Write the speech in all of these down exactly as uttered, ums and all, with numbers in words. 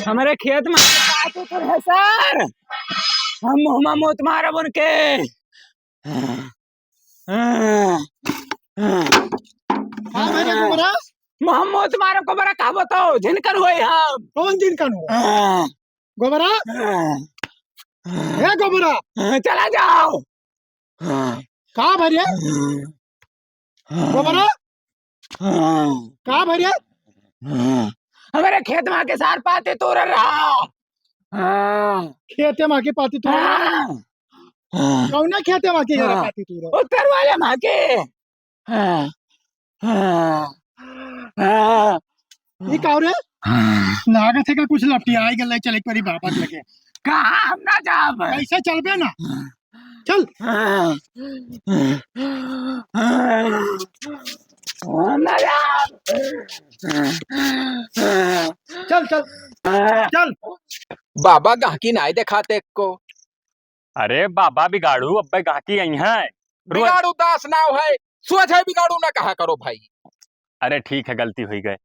हमरे खेत मा आके पाती तूर है सर। हम मुँह मा मूत मारब उनके। का भरे गोबरा? मुँह मा मूत मारब गोबरा, का बताओ, जिनकर हुए हम। कौन जिनकर हो? गोबरा? हे गोबरा? चला जाओ। का भरे? गोबरा? का भरे? हमरे खेत मा के सार पाती तूर रहा। खेते मा के पाती तूर रहा? कौने खेते मा के पाती तूर रहा? उत्तर वाले मा के। ई का रे? लागत है का कुछ लपटियाई गल, चले के परी बाबा के लगे। कहाँ हम ना जाब? कैसे चलबे ना? चल। हम ना जाब। चल, चल। चल। बाबा गहकी नाई देखाते को। अरे बाबा बिगाड़ू, अब्बे गहकी आई हैं। बिगाड़ू दास नाव है, सोझे बिगाड़ू ना कहा करो भाई। अरे ठीक है, गलती हुई गए।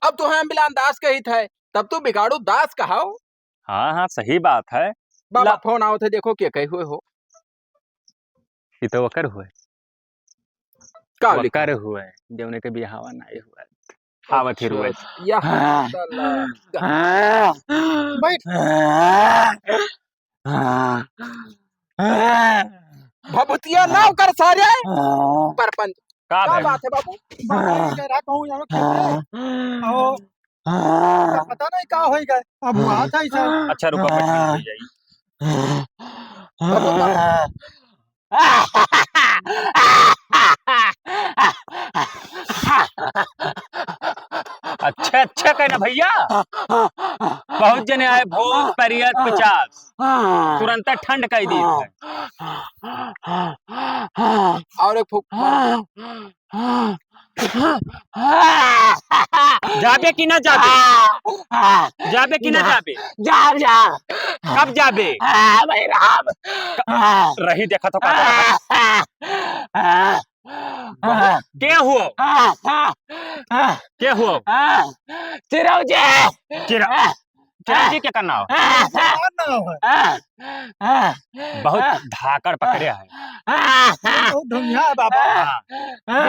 अब तू हम बिलान दास कहित है, तब तू बिगाड़ू दास कहाओ। हाँ, हाँ, सही बात है। बाबा ला- फोन आवत है, देखो के कहे हुए हो। ये तो वकर हुए। का लिखा? वकर हुए, जौने के बिहावा नाई हुए। आवत ही रुए। अच्छा, यह हाँ। साला। हाँ। बैठ। हाँ। भभूतिया ना कर सारे। हाँ। परपंच। का का भइल? बात है बाबू? बाबू, हाँ। कह रहा कहूँ यहाँ खेत है। हाँ। और हाँ। पता नहीं का होई गए। अब हुआ था ऐसा। अच्छा, रुको, बैठ के जाइए। बाबू, बाबू। अच्छा, अच्छा कहना भैया, बहुत जने आए, भूत, परियत, पिचास, तुरंत ठंड कह दी है। और एक फूक। जाबे कि ना जाबे? जाबे कि ना जाबे? जा, जा। कब जाबे? हाँ, भाई राम। रही देखा तो का। के हो? के हो? चिरौजे। चिरा-, चिरौजी के का नाव? बहुत धाकड़ पकड़े है। बहुत ढोंगिया है बाबा। हाँ।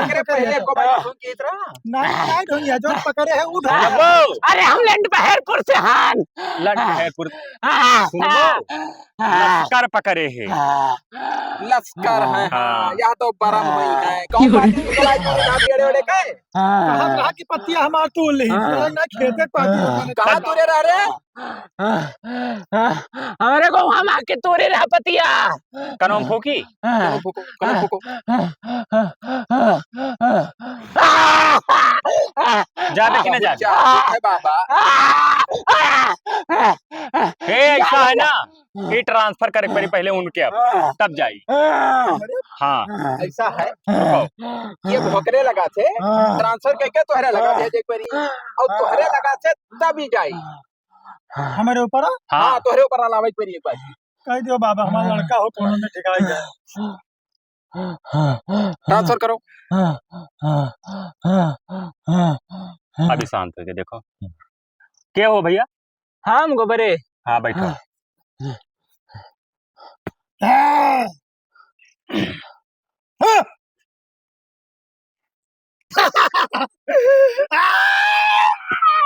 एकरे पहले को बात सुन के इतरा? नहीं, नहीं ढोंगिया, जो पकड़े है, वो ढोंगिया। सुनबो। अरे, हम लंड बहेरपुर से हन। लंड बहेरपुर। सुनबो। लश्कर पकड़े है। लश्कर है, हाँ। हाँ, यह तो बरम हुई है। कौन बात है? बुलाई तो ना बेड़े ओड़े के? हाँ। कहाँ, कहाँ की पत्तियाँ हमार तोड़ ली? हाँ। ना खेते पाती। कहाँ तोड़े रह रे? हमरे को हम आके तोड़े रहा पतिया। कनवा फूकी? कनवा फूको, कनवा फूको। जाबे कि ना जाबे? जाबे बाबा। ए, ऐसा है ना, ये transfer करे के पड़ी पहले उनके, अब तब जाई। हाँ। ऐसा है। रुको। ये भोकरे लगा थे, transfer करके तोहरे लगा दे एक बारी, और तोहरे लगा थे तब ही जाई। हमरे ऊपर? हाँ। हाँ, तोहरे ऊपर अलावा एक बारी, एक बारी। कह दियो बाबा, हमारा लड़का हो, कोनो में ठिकाई जाए। Transfer करो। अभी शांत होके देखो। के हो भैया? हम गोबरे। हाँ, बैठो। हाँ।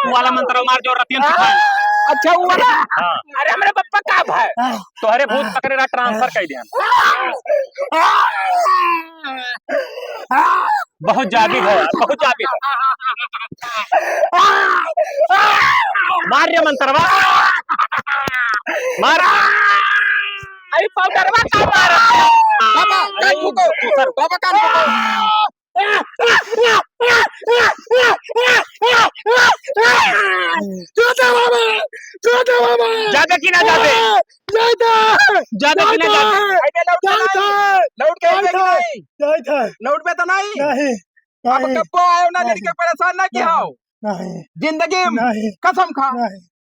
वो वाला मंत्र मार जो रतियन सिखाए। अच्छा, वो वाला? हाँ। अरे, हमरे पप्पा का भाई? तोहरे भूत पकड़े रहा, transfer कर दिया। बहुत जाबिज है यार, बहुत जाबिज है। मार रे मंत्रवा। मार। अरे पाउडरवा का मार? बाबा, कान फूको। दूसर। बाबा, कान फूको। जोता बाबा, जोता बाबा। जाबे कि ना जाबे? जाता। जाबे कि ना जाबे? जाता। अबे लौट के जाता। नहीं। लौट के आइबे कि जाता। नहीं? जाता। लौट पे तो नहीं? नहीं। अब नहीं। कब्बो आयो ना, नहीं। लड़के परेशान ना किया हो। नहीं। जिंदगी में नहीं। कसम खा। नहीं।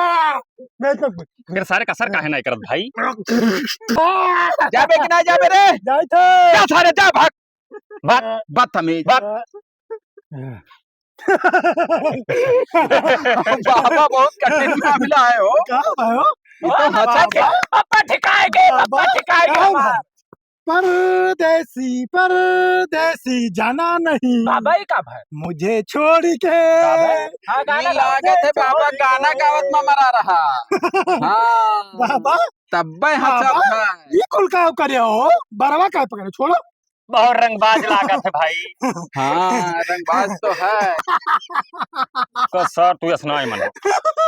आ, मैं तो फिर सारे कसर काहे नाहीं करत भाई? जाबे कि नाहीं जाबे रे? जाइत है। जा सारे जा, भाग। भाग, बदतमीज। भाग। बाबा, बहुत कठिन मामला है हो। का भाई हो? ये तो हंसत है। बाबा। पप्पा ठिकाए गए, पप्पा बाबा, ठिकाए गए, का बाबा। भाई? परदेसी, परदेसी जाना नहीं। बाबा, ये का भाई? मुझे छोड़ के। का भाई? हाँ, गाना ई गाओ। लागत है बाबा गाना गावत में मरा रहा। हाँ। बाबा। तब्बे हंसत बाबा, है। ई कुल का करे हो? बरवा का पकड़े? छोड़ो। बहुत रंगबाज लागत है भाई। हाँ, रंगबाज तो है। कसर तू असनाई मन।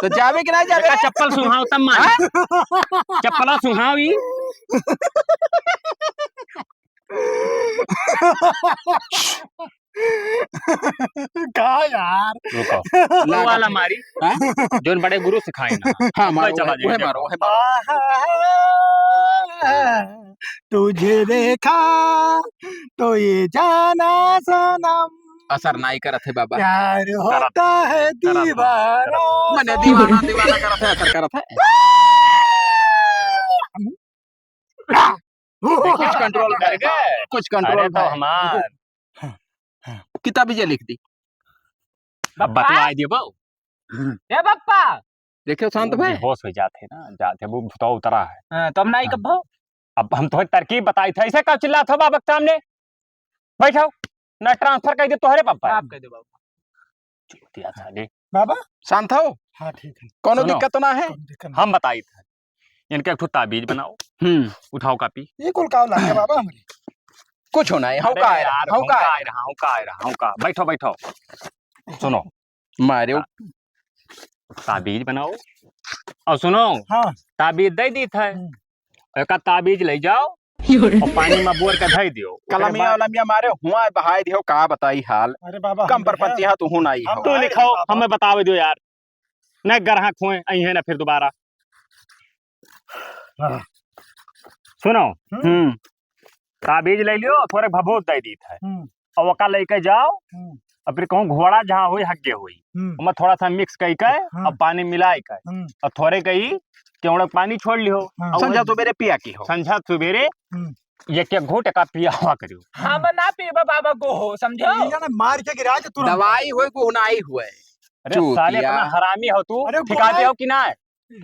तो जाबे कि नाहीं जाबे? बेटा, चप्पल सुहाव तब मान। हाँ? चप्पला सुहाव ई। का यार? रुको। वो वाला मारी। हाँ? जोन बड़े गुरु सिखाए ना। हाँ, मारो, चला वही, वही मारो, वही मारो। तुझे देखा तो ये जाना सनम। असर नाहीं करत है बाबा। प्यार करत होता है, करत है, दीवाना करत है। मने सनम। दीवाना, दीवाना करत है, असर करत है। कुछ control कर, कुछ control अरे तो कर। हमार। किताबी जे लिख दी। बप्पा? बतवाई देबो। ए बप्पा। देखियो शांत वो भाई। बेहोश हो जाते हैं ना, जाते वो भुतवा उतरा है। हाँ, तो हम नाहीं हाँ। कब्बो। अब हम तोहे तरकीब बताई थे, ऐसे का चिल्लात हो बाबा के सामने? बैठो, ना transfer कर दे तोहरे पापा। माफ कर दे बाबा। चूतिया साले। बाबा? शांत हो? हाँ, ठीक है। कौनो सुनो। दिक्कत तो ना है? कौनो दिक्कत नहीं। हम बताई थे। इनके एक ठो ताबीज बनाओ। हम्म। उठाओ कापी। ये कुल का लागे बाबा हमरे? कुछ होना है, हम अरे का आए रहा, यार, हम हम का का आए आए रहा, हम का आए रहा, हम का। बैठो, बैठो। सुनो। मारो। ता-, ताबीज बनाओ। और सुनो, हाँ। ताबीज दे दी थे। हम्म। एका ताबीज ले जाओ और पानी में बोर के धई दियो। ओकरे कलमिया बाद वलमिया मारे हुआ बहाई दियो, का बताई हाल। अरे बाबा, कम हम परपंची लिखे। हाँ, तू हूँ नाई हम हो। तू लिखो, बाबा। हमें बतावे दियो यार। न ग्राहक होए, आई है ना फिर दोबारा। हाँ। सुनो, हम्म। हम्म। ताबीज ले लियो, थोड़े भभूत दे दी थे। हम्म। और ओका लेके जाओ, हम्म। और फिर कहूँ घोड़ा जहाँ होई, हग्गे होई, हम्म। ओमा थोड़ा सा mix कई के, हाँ। और पानी मिलाई के, हम्म। और थोड़े कई केवड़ा पानी छोड़ लियो। हाँ। और संझा वो सुबेरे पिया की हो। संझा सुबेरे हम्म। एक एक घूंट का पियावा करियो। हम ना पीबा बाबा को हो, समझो? ये ना मार के गिरा दे तुरंत। दवाई होए को नाई होए। अरे साले, चूतिया। इतना हरामी हो तू, अरे ठिकाते गोबर हो कि ना? ए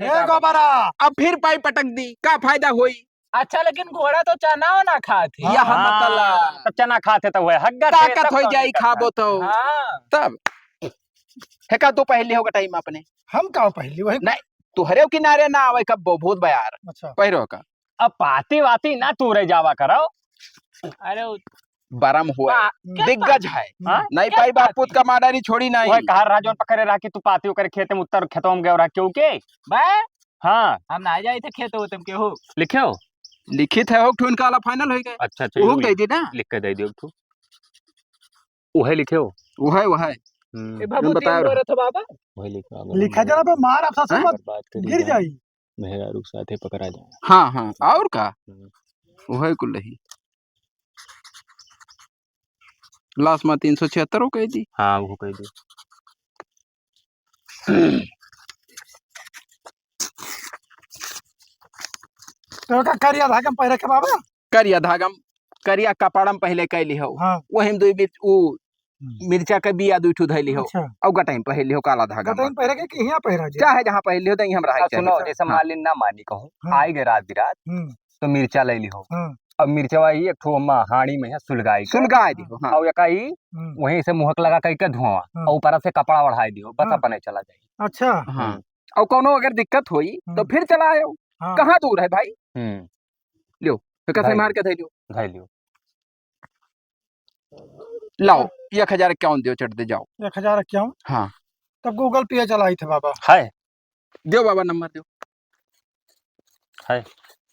गोबरा। अब फिर पाइप पटक दी, का फायदा होई? अच्छा, लेकिन घोड़ा तो चना ना खात है। यह हाँ, मतलब। तो चना खात है तो वह हग्गा से ताकत सब होई तो जाई, दिक्कत खाबो है। तो। हाँ। तब। हेका तू पहली होगा टाइम अपने। हम का पहली वही? नहीं, तुहरे किनारे ना आवे कब भूत बयार। अच्छा। पहिरो का। अब पाती वाती ना तू रह जावा करो। अरे उ- बरम हुआ है। पा-, क्या दिग्गज पा-, है। हाँ? नहीं क्या पाई बाप पाती? पूत का माडारी छोड़ी नहीं। वह कहा रहा, जोन पकड़े रहा कि तू पाती ओकरे खेते में उत्तर खेतों में गयो रहा, क्यों के? बे? हाँ। हम ना जाए थे खेत होते में केहू। लिखे हो? लिखित है, हो ठुन काला final हो गए। अच्छा, अच्छा, वो यूं दे दी ना। लिख के दे दियो तू। उहे लिखे हो? उहे, उहे। हम्म। ए बाबू, तुम बताओ तीन रहा। बोरे थे बाबा। वही लिखा है, लिखा जरा पे मार, आप सासू हैं? मत बात करी गिर जाए। जाई। मेहरारू के साथे पकड़ा जाए। हाँ, हाँ, और का? हम्म। उहे कुल रही। लास्ट में तीन सौ छिहत्तर हो गई थी। हाँ, वो कह दी। तो का करिया धागा में पहिरे के बाबा? करिया धागा में, करिया कपड़ा में पहले कैली हो। हाँ। वही में दुई मिर्च-, उ हम्म। मिर्चा के बिया दुई ठो धैली हो। अच्छा। और गटाई में पहली हो काला धागा गटाई में। में पहिरे के कि हियाँ पहिरा जी? चाहे जहाँ पहली हो, तो यहीं हम रहे आ, के सुनो, चाहे। जैसे हाँ। मालिन ना मानी कहूँ, हाँ। आई गए रात बिरात, हम्म। तो मिर्चा ले ली हो। हाँ। अब मिर्चवा ही एक ठो अम्मा हाड़ी में है, सुलगाई के। सुलगाई दी हो, हाँ। और एका ही हम्म। वहीं से मुहक लगा कई के धुआं, हाँ। और ऊपर से कपड़ा ओढ़ाई दी हो, बस हाँ। अपने चला जाई। अच्छा। हाँ। हम्म। और कोनो अगर दिक्कत होई, तो हम्म। फिर चला आयो। हाँ। कहाँ दूर है भाई? हम्म। लियो, तो कैसे धैली। मार के धैलियो? धैलियो। लाओ, एक हजार इक्यावन दियो, चट दे जाओ। एक हजार इक्यावन? हाँ। तब Google Pay चलाई थे बाबा। है। दियो बाबा, नंबर दियो। है।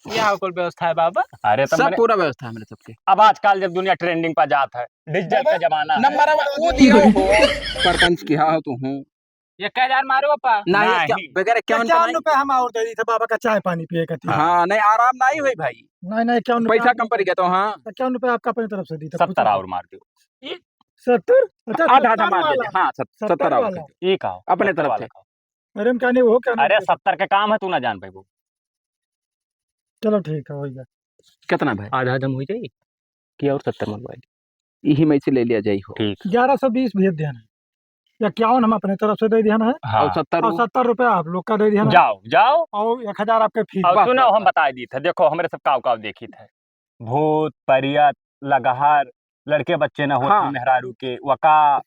यहाँ कुल व्यवस्था है बाबा। अरे, तब सब मने पूरा व्यवस्था है मेरे सबके। अब आजकल जब दुनिया trending पर जात है, digital बाबा, का जमाना है। नंबर अब वो दियो हो, परपंच की हाँ हो तू हूँ। एक हजार मारो, पापा। नहीं, नहीं। क्या, बगैर इक्यावन का इक्यावन नहीं? रुपया हम और दे दी थे बाबा का चाय पानी पिए खातिर। हाँ। हाँ, नहीं, आराम नहीं हुई भाई। नहीं, नहीं, इक्यावन रुपया पैसा आपने कम पड़ गया तो, हाँ। इक्यावन रुपया आपका अपनी तरफ से दी था, सत्तर कुछ और मार दो। सत्तर? अच्छा, आधा, आधा सत्तर मार वाला। देते। हाँ, सत-, सत्तर सत्तर और वाला। दे दो। ये कहो, अपने सत्तर तरफ वाला से। कहो। अरे, हम कहने वो क्या अरे, नहीं सत्तर के काम है, तू ना जान पाइबो। चलो, ठीक है, हो गया। कितना भाई? आधा, आधा में हो जाई कि और सत्तर मंगवाई? यही में से ले लिया जाई हो। ठीक। ग्यारह सौ बीस भेज देना। इक्यावन हम अपने तरफ से दे दिया ना है। हाँ। और सत्तर और वो? सत्तर रुपया आप लोग का दे दिया ना। जाओ, जाओ। और एक हजार आपके फीस। और बस, सुनो, बस, हम बस। बताई दी थे, देखो, हमरे सब काव काव देखी थे, भूत, परियत, लगहर, लड़के बच्चे ना होत हाँ। हैं मेहरारू के, वका,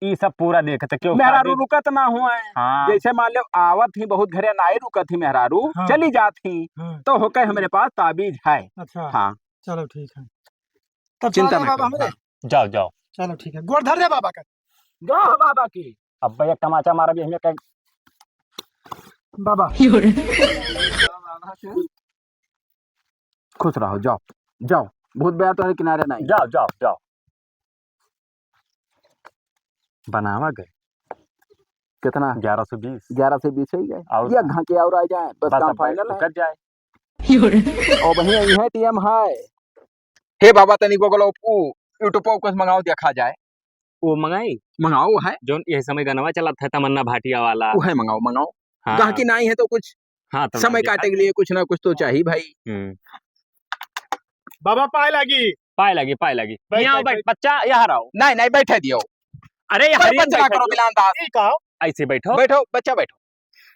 ई सब पूरा देखत है, क्यों मेहरारू शादी रुकत ना हुए। हाँ। जैसे मान लो, आवत ही बहुत घरे नाई रुकत ही मेहरारू, हाँ। चली जात ही, हाँ। तो होके हमरे पास ताबीज है। अच्छा। हाँ। चलो, ठीक है। तब चिंता चलो ना बाबा करो, हमरे। हाँ। जाओ, जाओ। चलो, ठीक है। गोड़ धर दे बाबा का। जय हो बाबा की। अब भैया, तमाचा मारा भी हमें कहीं। बाबा। खुश रहो, जाओ, जाओ। भूत बैठ तोहरे किनारे नहीं। जाओ, जाओ, जाओ। बनावा गए। कितना? ग्यारह सौ बीस। ग्यारह सौ बीस ही गए। और ये का? घाके और आ जाए, बस बस काम अब final है। कट जाए। और वहीं यही है, टीएम है। हे बाबा, तनी Google पे, YouTube पे कुछ मंगाओ, देखा जाए। वो मंगाई? मंगाओ है। जौन यही समय गनवा चलत है, तमन्ना भाटिया वाला। वो है, मंगाओ, मंगाओ। हाँ। गाहकी नाई है तो कुछ हाँ, तो समय काटे के लिए कुछ ना कुछ तो चाहिए भाई। हम्म। बाबा, पाए लागी। पाए लागी, पाए लागी। बैठ, यहाँ बैठ, बैठ, बैठ। बच्चा, यहाँ रहो। नहीं, नहीं, बैठे दियो। अरे, यहाँ पर बच्चा ना करो, बिलान दास। ठीक आओ। ऐसे बैठो। बैठो, बच्चा, बैठो।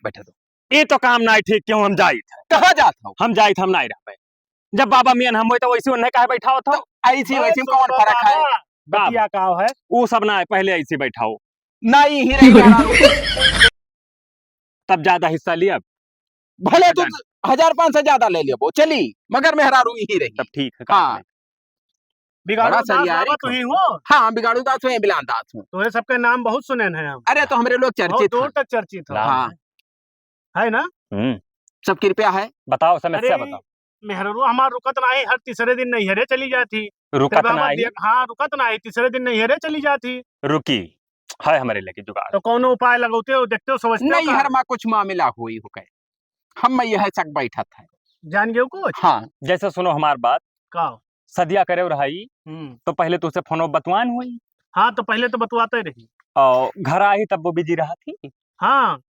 बैठे दो। ये तो काम ना है ठीक, क्यों हम जाइत है? कहाँ जात हो? हम जाइत, हम नहीं रहबे। जब बाबा मियन हम होई तो वैसे उन्हें काहे बैठावत हो? तो ऐसी बस वैसी में कौन बाबा, फर्क है? बाबा, बतिया का है? वो सब ना है, पहले ऐसे बैठाओ। नहीं, ही रही जा। तब ज्यादा हिस्सा लिया। भले तू हजार पाँच सौ ज्यादा ले लेबो, चली, मगर मेहरारू यही रही। तब ठीक है, हाँ। बिगाड़ू बड़ा दास सरियारी बाबा तू ही हो? हाँ, बिगाड़ू दास हुए, बिलान दास हुए। तोहरे सबके नाम बहुत सुने हैं हम। अरे, तो हमरे लोग बहुत चर्चित दूर हैं। तक चर्चित हो। हाँ। है ना? हम्म। सब कृपया है। बताओ, समस्या अरे, बताओ। मेहररुआ हमार रुकत नाही, हर तीसरे दिन नैहरे चली जाती। रुकत फिर बाबा नाही? देख, हाँ, रुकत नाही, तीसरे दिन नैहरे चली जाती। रुकी, है हमरे लगे जुगाड़। तो कौनो उपाय लगौते हो, देखते हो, समझते हो का? नैहर मा कुछ मामिला हुई हो गए, हम मैं यह शक बैठत है। जान गयो कुछ? हाँ। जैसे सुनो हमार बात। का? सदिया करे रहाई, हम्म। तो पहले तुझसे फोनो बतवान हुई। हाँ, तो पहले तो बतवाते रही। और घर आई तब वो busy रहत ही। हाँ।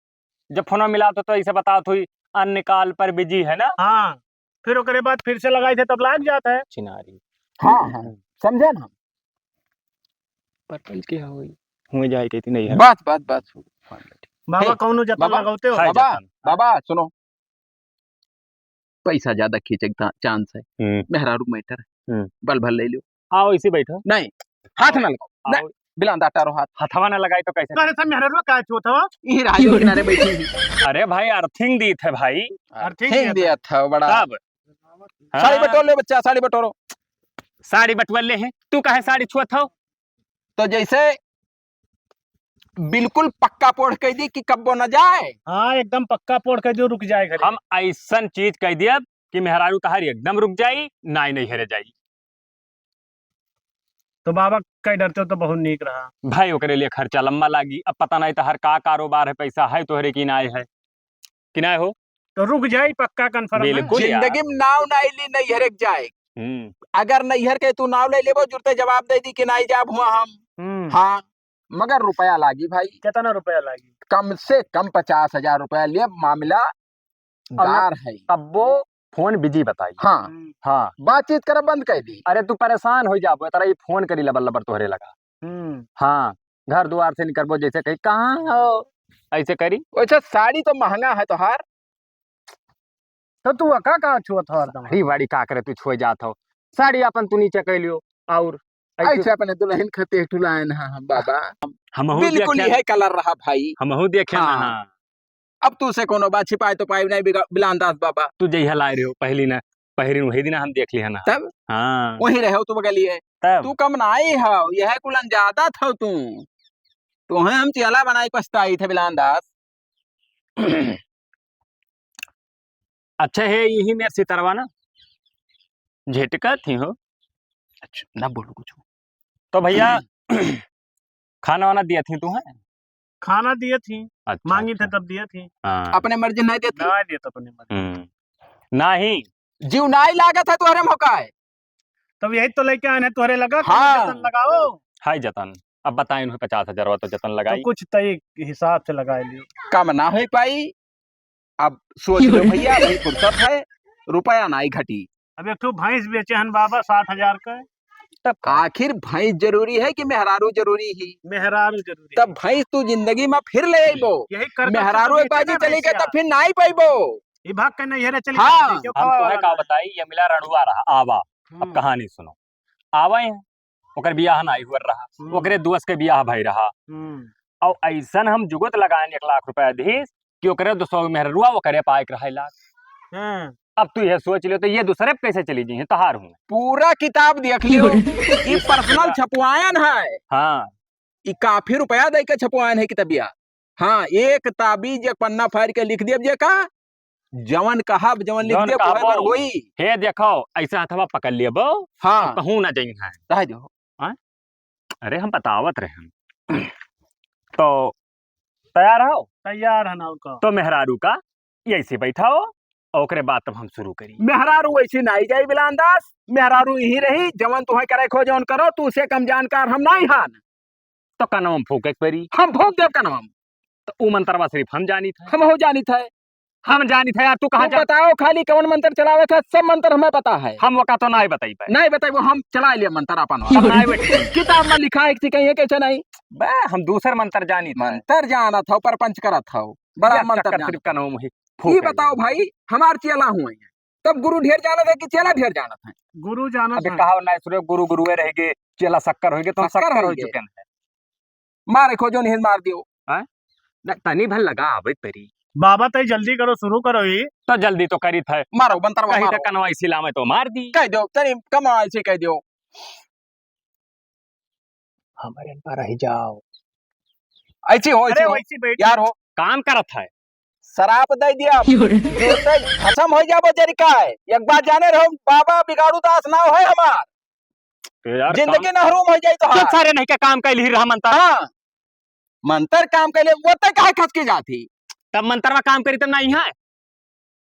जब फोनो मिला तो, तो ऐसे बतावत हुई, "अन्य call पर busy है ना?" हाँ, फिर ओकरे बाद फिर से लगाई थे तब लाग जात है। चिनारी। हाँ, हाँ, समझे ना? पटल के हुई, हुए जाए कहती नहीं है। बस, बस, बस। बाबा, ठीक। कौनो जतन बाबा, लगौते हो? है बाबा, जतन। बाबा, सुनो। पैसा ज्यादा खींचे के चा-, chance है। हम्म। मेहरारू matter है। हम्म। बल भल ले लो। आओ, इसी बैठो। नहीं, हाथ ना लगाओ। आओ। नहीं, बिलान दाटा रो हाथ। हथवा ना लगाई तो कैसे? अरे, सब मेहरारू का छुअत हो? यही रहा जो किनारे बैठी ही। अरे भाई, earthing दी थे भाई। Earthing दिया था बड़ा। तब? साड़ी हाँ। बटोर ले बच्चा, साड़ी बटोरो। साड़ी बटवल ले है, तू काहे साड़ी छुअत हो? तो जैसे बिल्कुल पक्का पोढ़ कह दी कि कब्बो न जाए। हाँ, एकदम पक्का पोढ़ कह दियो, रुक जाए घरे। हम ऐसन चीज कह दिया कि मेहरारू तहारी एकदम रुक जाई, नाई नैहरे जाई। तो बाबा कह डरते हो तो बहुत नीक रहा। भाई, ओकरे लिए खर्चा लंबा लागी। अब पता नहीं तहार का कारोबार है, पैसा है तोहरे कि नाई है, कि नाई हो? तो रुक जाई, पक्का confirm है। बिल्कुल यार। जिंदगी में नाव नाई ली नैहरे के जाए। हम्म। अगर नैहर के तू नाव ले लेबो, जुरते जवाब दे दी कि नाई जाब हुआ हम। हम्म। हाँ, मगर रुपया लागी भाई। कितना रुपया लागी? कम से कम पचास हजार रुपया ले, मामला अब ना गार है। तब्बो फोन busy बताई। हाँ। हम्म। हाँ। बातचीत करब बंद कर दी। अरे तू परेशान हो जाबो, तेरा ये फोन करी लबर लबर तोहरे लगा। हम्म। हाँ, घर दुआर से निकलबो जैसे कही, "कहाँ हो?" ऐसे करी। अच्छा, साड़ी तो महंगा है तोहार। तो तू का, का छुअत हो हरदम? साड़ी वाड़ी का करे तू छुए जात हो? साड़ी अपन तू नीचे कह लियो और ऐसे ऐसे अपने दुल्हन खातिर एक ठो लायन है हम बाबा। हमहू बिल्कुल देखे, यह colour रहा भाई। हमहू देखे ना, हाँ। हाँ। अब तू से कोनो बात छिपाए तो पाए नहीं बिगा-, बिलान दास बाबा। तू जइहा लाए रहो पहली ना, पहली वही दिन हम देख लिया ना। तब? हाँ। वहीं रहो तू बगलिए। तब? तू कम ना आई हो, यह कुलन ज्यादा था तू। तुम्हें हम चेला बनाए पछताई थे बिलान दास। अच्छा है, यही मेर सितरवा ना झिटकत ही हो। अच्छा, ना बोलू कुछ। तो भैया, खाना वाना दिया थी तू है? खाना दिए थी, अच्छा, मांगी थे अच्छा। तब दिए थी। हाँ। अपने मर्जी नहीं देती। नहीं देत अपने मर्जी। हम्म। नहीं। जीव नाई लागत है तोहरे मोकाए। तब यही तो लेके आए हैं तोहरे लगा, हाँ। जतन लगाओ। हाय जतन। अब बताएं उन्हें पचास हजार तो जतन तो लगाई। कुछ तय हिसाब से लगा लियो। कम ना हो पाई। अब सोच लो भैया, अभी फुर्सत है, रुपया नाई घटी। अब एक ठो भैंस बेचे हन बाबा साठ हजार का। तब का? आखिर भैंस जरूरी है कि मेहरारू जरूरी ही? मेहरारू जरूरी। तब भैंस तू जिंदगी में फिर ले अइबो। यही कर मेहरारू एक बाजी चली गए तब फिर नाई पइबो। ये भाग के नहीं है रे, चली हाँ। जाती, क्यों हम खवा तोहे वाला का है? बताई, ये मिला रड़ुआ रहा, आवा। अब हम्म। कहानी सुनो। आवे हैं, ओकर बियाह नाई हुअर रहा, हम्म। ओकरे दोस्त के बियाह भई रहा। हम्म। और ऐसन हम जुगत लगाएन एक लाख रुपया दीस कि ओकरे दो सौ मेहररुआ ओकरे पाए के रहे लाग। हाँ। अब तू ये सोच लियो तो ये दूसरे पे कैसे चली जी हैं, तोहार हूँ। पूरा किताब देख लियो, ई personal छपवायन है। हाँ। ई काफी रुपया दे के छपवायन है किताबिया। हाँ, एक ताबीज, एक पन्ना फाड़ के लिख दियब जे का, जवन कहब, जवन लिख जवन दियब, ओहे कहबो। बर होई। हे देखो, ऐसे हथवा पकड़ लियबो, हाँ। कहूँ ना जइहैं। रह जो। हाँ? अरे, हम बतावत रहे हम। तो तैयार हो? तैयार है ना, और का? तो मेहरारू का ऐसे बैठाओ और ओकरे बाद तब हम शुरू करी। मेहरारू ऐसे नाई जाई बिलान दास, मेहरारू यहीं रही, जवन तुहे करे खो जवन करो, तू से कम जानकार हम नाई हान। तो कनवा में फूके के परी। हम फूक देब कनवा में। तो ऊ मंतरवा सिर्फ हम जानित है। हमहू जानित है। हम जानित है यार, तू कहाँ तू जा- बताओ खाली कौन मंतर चलावे के, सब मंतर हमें पता है। हम ओका तो नाई बताई पाए। नाई बताई, वो हम चला लिया मंतर अपन। तब नाई बैठे। किताब में लिखा है कि कहीं है, कैसे नहीं? बे, हम दूसर मंतर जानित है। मंतर जानत हो, परपंच करत हो, बड़ा या मंतर चक्कर जानत सिर्फ हो। कनवा में ही फूक ई है। बताओ भाई, हमार चेला हुए हैं, तब गुरु ढेर जानत है कि चेला ढेर जानत है? गुरु जानत अबे है। कहा नाई सुरे, गुरु गुरुए रह गए, चेला शक्कर हो गए, तो हम शक्कर शक्कर हो हो गए। चुके हैं। मारे खोजो नहीं मार दियो। हैं? न, तनी भर लगा आवे परी। बाबा तई जल्दी करो, शुरू करो ही। तो जल्दी तो करी थे। मारो, मंतरवा कहीं मारो। तो कनवा इसी लामे तो मार दी। कह दो, तनी कनवा इसी कह दो। हमारे पर रह जाओ। ऐसी हो, ऐसी अरे हो। वैसी बैठ। यार हो। काम करत है। शराप दे दिया। क्यों रे? जो ते खत्म हो जाबो जरी का है। एक बात जाने रहो, बाबा बिगाड़ू दास नाव है हमार। ए यार, जिंदगी काम नहरूम हो जाई तो चुप हाँ। सारे नहीं के काम कैल ही रहा मंतर। हाँ। मंतर काम कैले, वो ते काहे खसकी जाती? तब मंतरवा काम करी तब ना यहाँ।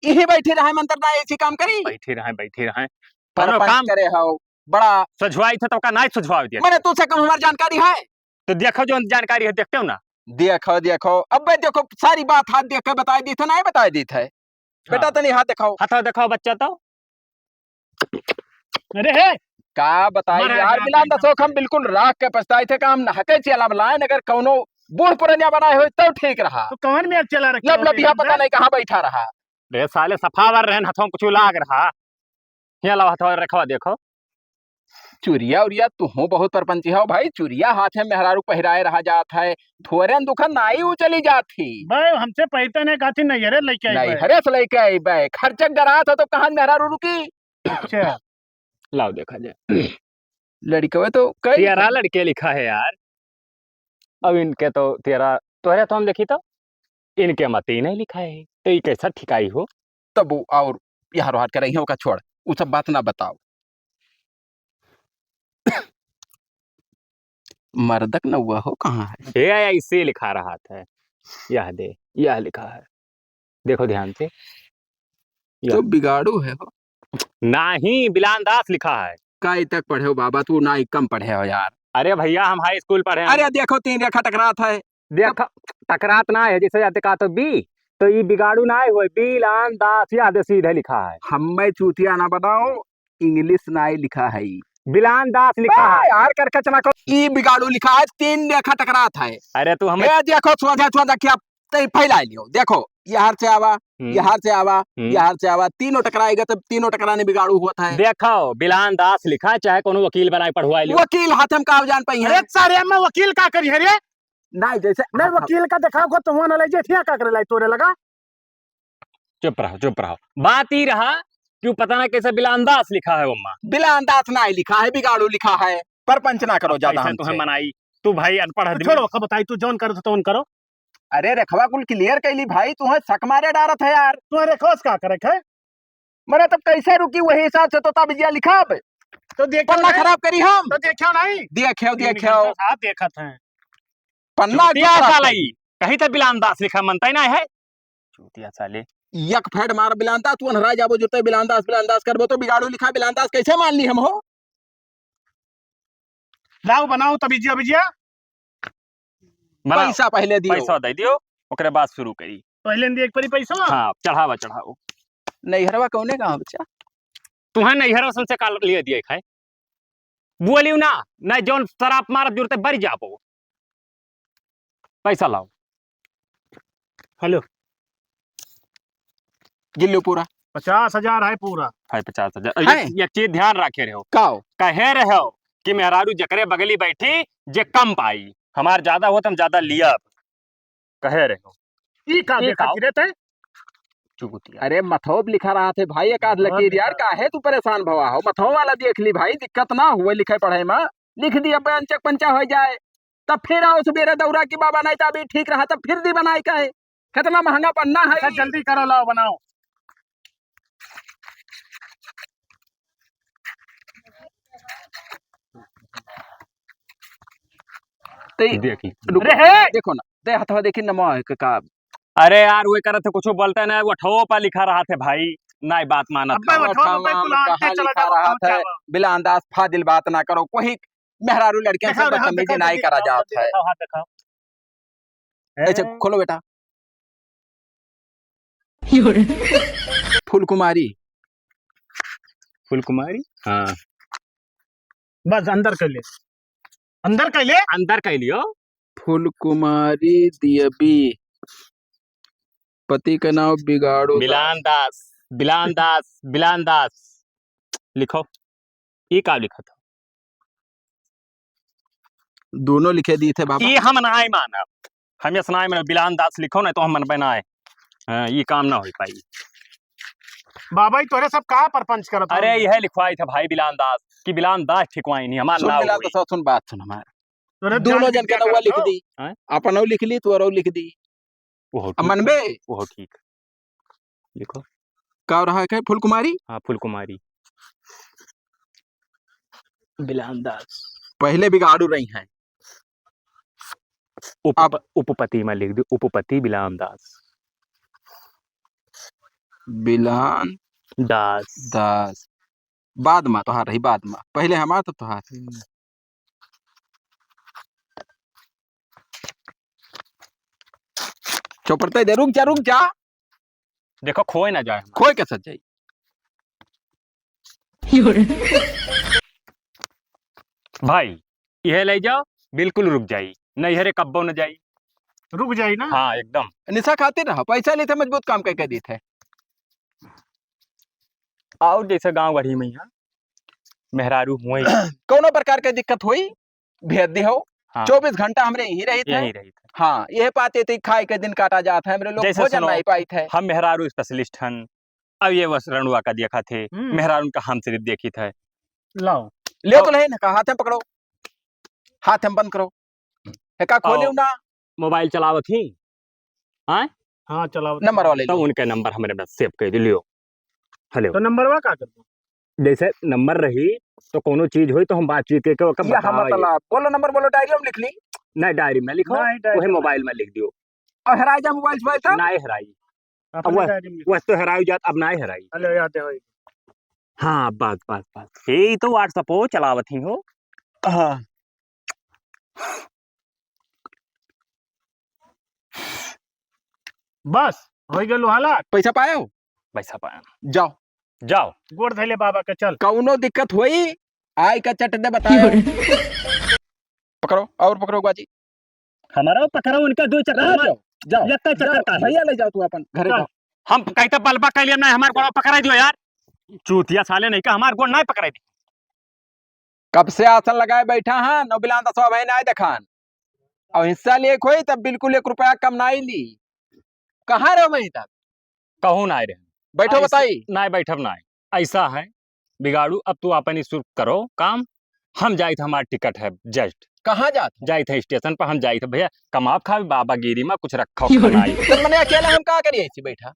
यही बैठी रहे मंतर ना ऐसी काम करी। बैठी रहे, बैठी रहे। कोनो परपंच काम करे हो, बड़ा सुझवाई थे तो का नाई सुझवाई दिया। मैंने तुझसे कम हमारी जानकारी है। तो देखो जो जानकारी है, देखते हो ना। देखो, देखो, अबे देखो, सारी बात हाथ देख के बताई दी थे, नाई बताई दी थे। बेटा, हाँ। तनी हाथ दिखाओ। हाथ दिखाओ बच्चा तो। अरे हे! का बताई मारा यार, जाके मिलान एकदम दसो, हम से। बिल्कुल राख के पछताई थे, काम ना हके चला लाइन, अगर कौनो बूढ़ पुरनिया बनाए होई तो ठीक रहा। तो कौन में चला रखे लब हो लब यहाँ एकदम पता से? नहीं कहाँ बैठा रहा। रे साले सफावर रहन हथों कुछ लाग रहा। यहाँ लावा हथवा रखवा देखो। चुरिया उरिया तुहूँ बहुत परपंची हो भाई, चुरिया हाथ में मेहरारू पहिराए रहा जात है, थोरेन दुखन नाई उ चली जात ही। बे, हमसे पैते नहीं कहती नहीं, अरे लेके आई नहीं, बे। हरे से लेके आई बे, खर्चक डरात हो तो कहाँ मेहरारू रुकी? अच्छा। लाओ देखा जाए। लड़कवे तो कई तेरह लड़के लिखा है यार। अब इनके तो तेरह, तोहरे तो हम देखी तो इनके मत ही नहीं लिखा है, तो ये कैसा ठिकाई हो? तब वो और यहाँ रोहाट के रही है, ओका छोड़, वो सब बात ना बताओ। मर्दक नौवा हो कहाँ है? ए, ए, ऐसे लिखा रहा था। यह दे, यह लिखा है। देखो ध्यान से। यह। तो बिगाड़ू है हो। नाही, बिलान दास लिखा है। काई तक पढ़े हो बाबा? तू नाई कम पढ़े हो यार। अरे भैया, हम हाई स्कूल पढ़े हैं। अरे देखो, तीन रेखा टकरात है। देखो, टकरात ना है, जैसे जाते कहा तो बी, तो ई बिगाड़ू ना है, बिलान दास, यह दे सीधे लिखा है। हमें चूतिया ना बनाओ, इंग्लिश नाई लिखा है ई। बिलान दास लिखा बे, है। यार, करकच ना को। ई बिगाड़ू लिखा है, तीन रेखा टकरात है। अरे, तू हमें ए, देखो, सोझा, सोझा क्या तई फैला लियो। देखो, यहाँ से आवा, हम्म। यहाँ से आवा, हम्म। यहाँ से आवा, तीनों टकराएगा, तब तीनों टकराने बिगाड़ू होता है। देखो, बिलान दास लिखा है, चाहे कोनो वकील बनाए पढ़वाए लियो। वकील हाथ में का जान पाई है? अरे, सारे में वकील का करी है रे? नहीं, जैसे नहीं, हाँ। वकील का देखाओ को तुम ना ले जे, थिया का करे लाई तोरे लगा? चुप रहो, चुप रहो। बात ई रहा कि वो पता ना कैसे बिलान दास लिखा है ओम्मा। बिलान दास नाई लिखा है, बिगाड़ू लिखा है। परपंच ना करो अब ज्यादा कैसे हमसे। तुम्हें मनाई? तू भाई अनपढ़ तो आदमी। छोड़ो, का बताई, तू जौन करो तो तौन करो। अरे रखवा कुल clear कैली भाई, तुम्हें शक मारे डारत है यार। तुम्हें रखवा से का करे है? मरे तब कैसे रुकी, वही हिसाब से तो ताबिजिया लिखब। तो देखो पन्ना नहीं। खराब करी हम। तो देखो नहीं। देखो, इनका देखो। तो साथ देखत हैं। पन्ना चूतिया खराब साला करी। ई। कहीं तो बिलान दास लिखा मनता ही ना है। चूतिया साले। एक फेंट मार बिलान दास, तू अन्हरा जाबो, जुरते बिलान दास, बिलान दास करबो तो बिगाड़ू लिखा बिलान दास कैसे मान ली हम हो? लाओ बनाओ तब इजिया बिजिया। बनाओ। पैसा पहले दियो। पैसा दे दियो, ओकरे बाद शुरू करी। पहले न दिए एक परी पैसा। हाँ, चढ़ावा, चढ़ाओ। नैहरवा कौने गाँव बच्चा? तुम्हें नैहरवा से काल लिए दिए खाए। बोलियो ना, नहीं जौन शराब मारत जुरते बरी जाबो। पैसा लाओ। हेलो। गिल्लो पूरा। पचास हजार है पूरा। है पचास हजार। है? एक, एक चीज ध्यान रखे रहो। का हो? कहे रहो कि मेहरारू जकरे बगली बैठी, जे कम पाई। हमार ज्यादा हो, तो हम ज्यादा लियब। कहे रहो। ई का ई देखा का? गिरे ते? चुगुतिया। अरे, मथोब लिखा रहा थे भाई, एक आध हाँ, लकीर यार, लिखा। काहे तू परेशान भवा हो? मथोब वाला देख ली भाई, दिक्कत ना हुए लिखे पढ़े में। लिख दी, अब अनचक पंचा हो जाए, तब फिर आओ सुबेरे दौरा की बाबा, नहीं तो अभी ठीक रहा, तब फिर दी बनाए का है। कितना महंगा पन्ना है। अच्छा, जल्दी करो, लाओ बनाओ। ते देखी। रुको, अरे हे! देखो ना, दे हथवा देखी नमवा है के का। अरे यार, वो करत है, कुछ बोलते ना, वो ठो पर लिखा रहा थे भाई, ना बात मानत अब्बे था। वो ठो पे अठावन बुलाते कहाँ चला लिखा जाओ, रहा कहाँ था? जाओ? बिलान दास फाजिल बात ना करो, कोई मेहरारू लड़कियन से दिखाओ, दिखाओ, बदतमीजी दिखाओ, नाई दिखाओ, करा जात है। दिखाओ, हाथ दिखाओ। ऐसे हैं? खोलो बेटा। फूलकुमारी। फूलकुमारी? हाँ। बस अंदर कर ले। अंदर कर ले। अंदर कर लियो। फूलकुमारी दियबी। पति का नाम बिगाड़ू दास। बिलान दास, बिलान दास, बिलान दास। लिखो। ई का लिखत हो? दोनों लिखे दी थे बाबा। ई हम नाय मानब। हम यस नाय मानब। बिलान दास लिखो, नहीं तो हम मनबे नाय। हाँ, ई काम ना हो पाई। बाबा, ई तोरे सब का परपंच करत हो? अरे, यह लिखवाई था भाई बिलान दास, कि बिलान दास ठिकवाई नहीं, हमार सुन नाव बिलान होई। दास, सुन बात सुन हमार। तोरे दोनों जान जन के बिटिया नौवा करत लिख हो? दी। हैं? अपनौ लिख ली, तोरौ लिख दी। ओहो, अब ठीक। मनबे? ओहो, ठीक। लिखो। का रहा है, फूलकुमारी? हाँ, फूलकुमारी। बिलान दास। पहले बिगाड़ू रही हैं। उप-, अब उपपति में लिख दी, उपपति बिलान दास। बिलान दास। दास। बाद में तोहार रही, बाद में। पहले हमार, तब तोहार। हम्म। चौपड़ते दे, रुक जा, रुक जा। देखो, खोए ना जाए हमार। खोए के सच जाई। भाई, यह ले जाओ, बिल्कुल रुक जाई, नैहरे कब्बो न जाई। रुक जाई ना? हाँ, एकदम। निशा खातिर रहा, पैसा लेते मजबूत काम कह, कह देते हैं। और जैसे गाँव गढ़ी में यहाँ मेहरारू हुए। कौनो प्रकार के दिक्कत होई, भेज दे हो। हाँ। चौबीस घंटा हमरे यहीं रही थे। यहीं रही थे। हाँ, यह पाते थे खाए के दिन काटा जात है, हमरे लोग जैसे भोजन सुनो, नहीं पाई थे। हम मेहरारू specialist हन, अब ये बस रणुआ का देखा थे, हम्म। मेहरारू का हम सिर्फ देखी थे। लाओ। ले तो तो ले ना, का हाथ में पकड़ो, हाथ में बंद करो, है का खोले आओ। ना? मोबाइल चलावत ही, हाँ? हाँ, चलावत नंबर ही। वाले तो लो। उनके नंबर हमरे में save कर लियो। हेलो। तो नंबरवा का करबो? जैसे नंबर रही, तो कोनो चीज होई, तो हम बातचीत करके ओकर या हम बताओ ये। मतलब, बोलो नंबर, बोलो, डायरी में लिख ली। नहीं, डायरी में लिखो, नहीं, डायरी वही में। मोबाइल में लिख दियो। और हेराई जा मोबाइल से तो? नहीं हेराई। अपने अब वह, डायरी में लिख। वह तो हेराई जात, अब नहीं हेराई। हेलो, याद है भाई। हाँ, बस, बस, बस। यही तो WhatsApp हो चलावत ही हो। हाँ। बस, होइ गए लोहाला। पैसा पायो? पैसा पाया। जाओ। जाओ। गोड़ धइले बाबा के, चल। कौनो दिक्कत होई, आई का चट दे बताओ। पकड़ो, और पकड़ो बाजी। हमारा पकड़ो, उनका दो चक्कर हाँ, मार। जाओ, जाओ, एक का चक्कर जाओ, का है। भैया ले जाओ तू अपन घरे चल। जाओ। हम कहते बलबा कह लिया ना, हमारे गोड़वा पकड़ाई दियो यार। चूतिया साले नहीं का हमारे गोड़ नहीं पकड़ाई दी। कब से आसन लगाए बैठा है, नौ बिलान दसवा भाई ना देखान। और हिस्सा लिए कोई तब बिल्कुल एक रुपया कम ना ही ली। कहाँ रहो वहीं तक? कहूँ ना रहे। बैठो ऐसे बताई। ना बैठब ना। ऐसा है बिगाड़ू, अब तू अपन ही शुरू करो काम। हम जाइत, हमार टिकट है just। कहाँ जात है? जाइत है स्टेशन पर, हम जाइत है भैया, कमाब खाब बाबा गिरी में कुछ रखा उखा ना आई। तो मने अकेला हम का करिए ऐसे बैठा?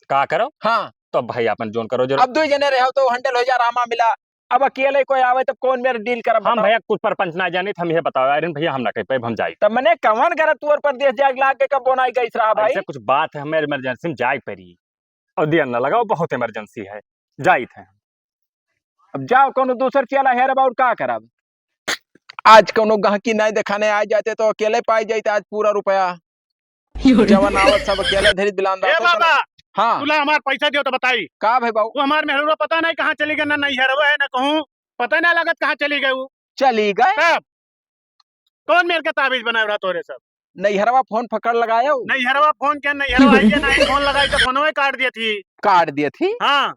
का करो? हाँ। तो भाई अपन जोन करो जरूर। अब दो जने रहो तो handle हो जा, रामा मिला। अब अकेले कोई आवे तब कौन मेर deal करब हम बताओ? भैया कुछ परपंच ना जानित, हम इहे बताओ, अरे भैया हम ना कह पाइब, हम जाई। तब मने कवन करत तू और परदेस जाए लाग के कब बोनाई गइस रहा भाई? ऐसे कुछ बात है, हमें emergency में जाए पड़ी। और दिया ना लगाओ, बहुत emergency है, जाइत है। अब जाओ कौनो दूसर चेला हेरब और का करब? आज कौनो गहकी नाई देखाने आ जाते तो अकेले पाई जाते आज पूरा रुपया। जवन आवत सब अकेले धरित बिलान ए दासो बाबा, चला। हाँ। तुला हमार पैसा दियो तो बताई। का भाई बाबू? वो हमार मेहरुआ पता नहीं कहाँ चली गए, ना नैहरवा है ना कहूँ, पता ना लगत कहाँ चली गए वो। चली गए? तब कौन मेर के ताबीज बनाए रहा तोरे सब? नैहरवा फोन पकड़ लगायो। नैहरवा फोन के, नैहरवा आई के नहीं फोन लगाई तो फोनवे काट दिए थी। काट दिए थी? हाँ।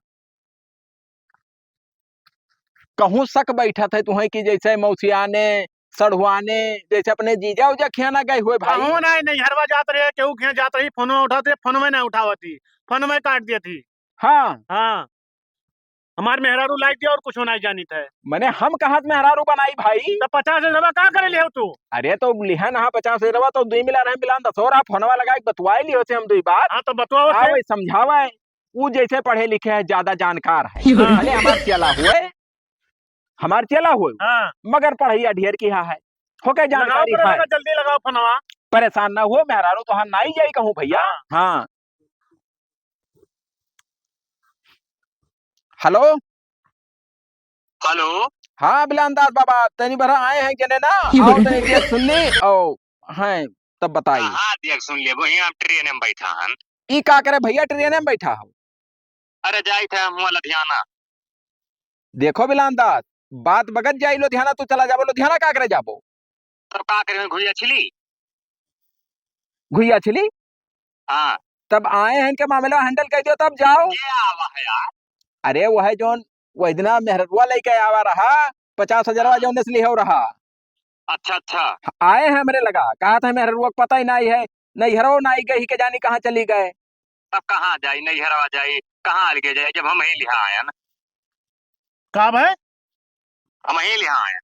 कहूँ शक बैठत है तुहें कि जैसे मौसियाने, सढ़ुआने, जैसे अपने जीजा उजा खियाना गए हुए भाई। कहूँ नहीं, नैहरवा जात रहे, केहू खिया जात रही, फोनवे उठाते, फोनवे नहीं उठावती, फोनवे काट दिए थी। हाँ। हाँ। हमार मेहरारू लाइक दिया और कुछ नहीं जानित है। मने हम कहाँ से मेहरारू बनाई भाई? तो पचास हजारवा का करे लिहो तू? अरे तो लिहा ना पचास हजारवा तो दुई मिला रहे मिलान दस और आप फोनवा लगा के बतवाए लिहो से हम दुई बात। हाँ तो बतवाओ से। आवे समझावे। ऊ जैसे पढ़े लिखे है, ज्यादा जानकार है। हाँ। भले हमार चेला हुए, हमार चेला हुए, हाँ। मगर पढ़ैया ढेर किहा है, होके लगाओ जानकारी करे है। लगा, जल्दी लगाओ फोनवा। परेशान ना हो, मेहरारू तोहार नाई जाई कहूँ भैया। हाँ। हाँ। हेलो। हेलो। हाँ, बिलान दास बाबा, तनी बरा आए हैं जने ना? की बोले? आओ, तनी देख सुन ली, आओ, हैं, तब बताई। हाँ, हाँ, देख सुन ले, वहीं हम ट्रेन में बैठा हन। ई का करे भैया, ट्रेन में बैठा हो? अरे, जाई थे हम हुआं लुधियाना। देखो बिलान दास, बात बगत जाई लुधियाना, तू चला जाबो लुधियाना, का करे जाबो? तब का करे, घुइया छिली? घुइया छिली? हाँ। तब आए हैं के मामला handle कर दियो, तब जाओ। के आवा है यार? अरे, वह है जौन वह दिना मेहररुआ लेके आवा रहा, पचास हजारवा हाँ। जौन से लिहो रहा। अच्छा, अच्छा। आए हैं हमरे लगा, कहा था मेहररुआ को पता ही नहीं है, नैहरो नहीं गई के जानी कहाँ चली गए। तब कहाँ जाई, नैहरवा जाई, कहाँ अलगे जाई, जब हम ही लिहा आयन। का भाई? हम ही लिहा आयन।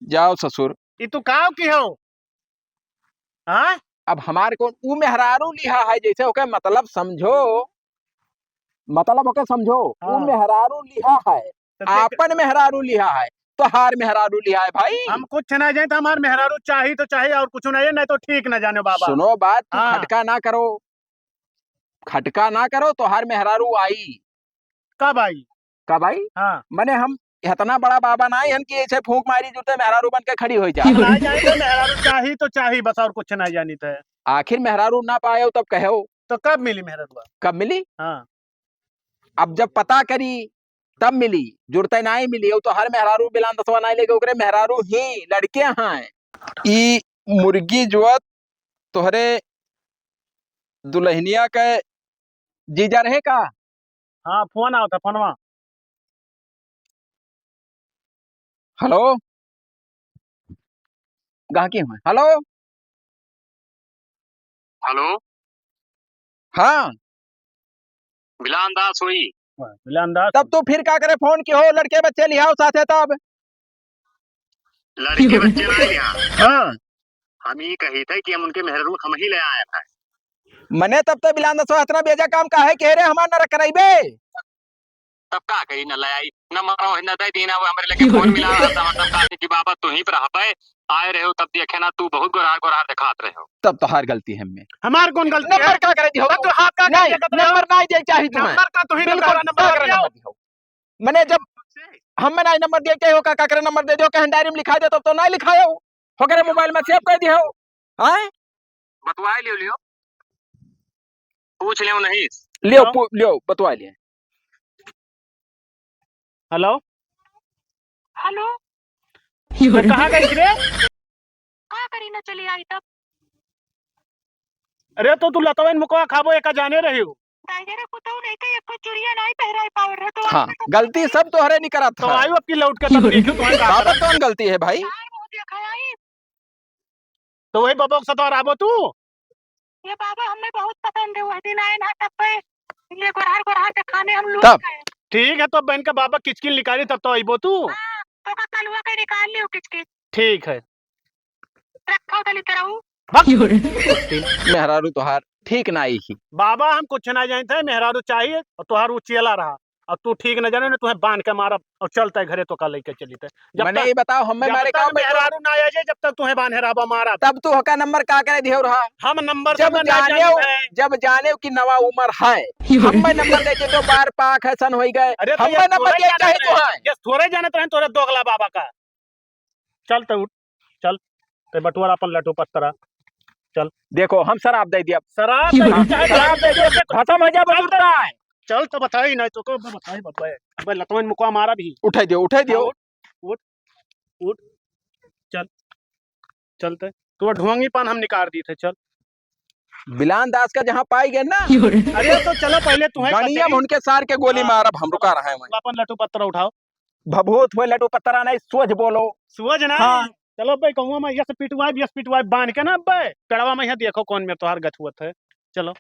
जाओ ससुर। ई तू काव की हो? हाँ? अब हमार कौन, ऊ मेहरारू लिहा है, जैसे ओके मतलब समझो, मतलब ओके समझो, ऊ हाँ। मेहरारू लिहा है, तो देख आपन मेहरारू लिहा है, तोहार मेहरारू लिहा है भाई। हम कुछ ना जाए तो हमार मेहरारू चाही तो चाही और कुछ ना जाए, नहीं तो ठीक ना जाने बाबा। सुनो बात, तू हाँ। खटका ना करो, खटका ना करो, तोहार मेहरारू आई। कब आई? कब आई? हाँ। मने हम इतना बड़ा बाबा ना हन कि ऐसे फूंक मारी जुते मेहरारू बन के खड़ी हो जा। हम ना जाए तो मेहरारू चाही तो चाही बस, और कुछ ना जानी थे। आखिर मेहरारू ना पायो तब कहो। तो कब मिली मेहरारू? कब मिली? हाँ। अब जब पता करी तब मिली, जुड़ते नाई मिली। वो तो हर मेहरारू बिलान दसवा नाई लेके ओकरे मेहरारू ही लड़के हैं। ई मुर्गी जो तोहरे दुल्हनिया के जीजा रहे का? हाँ, फोन आवत है, फोनवा। हेलो, गाहकी हुए। हेलो, हेलो। हाँ। बिलान दास हुई। बिलान दास। तब तू फिर का करे फोन की हो, लड़के बच्चे लिहाओ साथे तब। लड़के बच्चे ना लिहा। हाँ। हम ई कही थे कि हम उनके मेहररू हम ही ले आए थे। मने तब तो बिलान दसवा इतना बेजा काम काहे के रे, हमार नरक करइबे? तब का करी, न ले आई, न मरो, न दे दीना, वो हमरे लगे फोन मिला रहा था, मतलब, कहा कि बाबा तू ही पर रहबे, आए रहे हो तब देखे ना, तू बहुत गोरार गोरार दिखात रहे हो। तब तोहार गलती है में। हमार कौन गलती है? नंबर का करे दिहो? तब तो हाथ का नहीं, देखत रहो। नंबर नहीं दे चाही तुम्हें। नंबर का तू ही बिल्कुल बताओ, नंबर का करे दियो। नंबर दिहो। मने जब हम में नहीं नंबर दे के हो का, का करे नंबर दे दियो, कहीं डायरी में लिखा दे, तब तो नहीं लिखायो। हो करे मोबाइल में सेव कर दियो। हैं? बतवाए लियो, लियो। पूछ लियो नहीं। लियो, हेलो? पू-, लियो, बतवा लिए। हेलो? हेलो? तो कहाँ गई रे? का करी ना चली आई तब? अरे तो तू लतवन मुकवा खाबो एका जाने रही हो। टाइगर कुतौ नहीं के एको चुरिया नहीं पहराई पावर रहे तो हाँ, आज तक गलती सब तोहरे नहीं करत तो है। आयु अब की लौट के तब देखियो तुम्हारे का बाबा करत। कौन गलती है भाई? यार वो देखा आई। तो वही बबोक से तो आबो तू। ये बाबा हमें बहुत पसंद है, वह दिन आए ना तब पे ये गोरहर गोरहर के खाने हम लूट तब? गए। ठीक है, तो बहन का बाबा किचकिन निकाली तब तो आइबो तू। हाँ, तो का कलुआ के निकाल लियो किचकिन। ठीक है। रखो तनी तरहू। भक। मेहरारू तोहार ठीक ना आई ही। बाबा हम कुछ ना जानते हैं, मेहरारू चाहिए और तोहार वो चेला रहा। और तू ठीक न जाने ना, तुहे बांध के मारब और चलते घरे, तोका लेके चलिते। जब मने तक, ये बताओ, हमें जब मारे तक का मेहरारू ना आ जाए, जब तक तुहे बांधे रहबा मारब। तब तू हका नंबर का करे दियो रहा? हम नंबर जब नंबर ना जाने हो, जानते हैं। जब जाने हो कि नवा उम्र है, हमें नंबर दे के तो बार पाक है सन होई गए, अरे तो ये हमें नंबर थोड़े दे जानत चाहे रहे, तुहे। ये थोड़े जानत रहे तोरे दोगला बाबा का। चल तो उठ, चल, ते बटुआर अपन लटू पत्तरा, चल। देखो, हम शराब दे दिया। शराब दे दिया, चाहे शराब दे दिया, खत्म हो जा, चल तो, बटुरता है। चल तो बताई नहीं तो को बताई, बताई। अबे लतवन मुकवा मारा भी। उठाई दियो, उठाई दियो। हाँ, उठ, उठ, उठ, चल, चलते। तू ढोंगी पान हम निकाल दी थे, चल। बिलान दास का जहाँ पाई गए ना। अरे तो चलो पहले तुम्हें गणिया में उनके सार के गोली हाँ। मारब, हम रुका रहे हैं। अपन लटू पत्तरा उठाओ। भभूत हुए लटू पत्तरा नहीं, सोझ बोलो। सोझ ना? हाँ। चलो बे, कहूँ मैं यस पिटवाई, यस पिटवाई बांध के ना बे, पेड़वा में यहाँ देखो कौन में तोहार गछुअत है। चलो।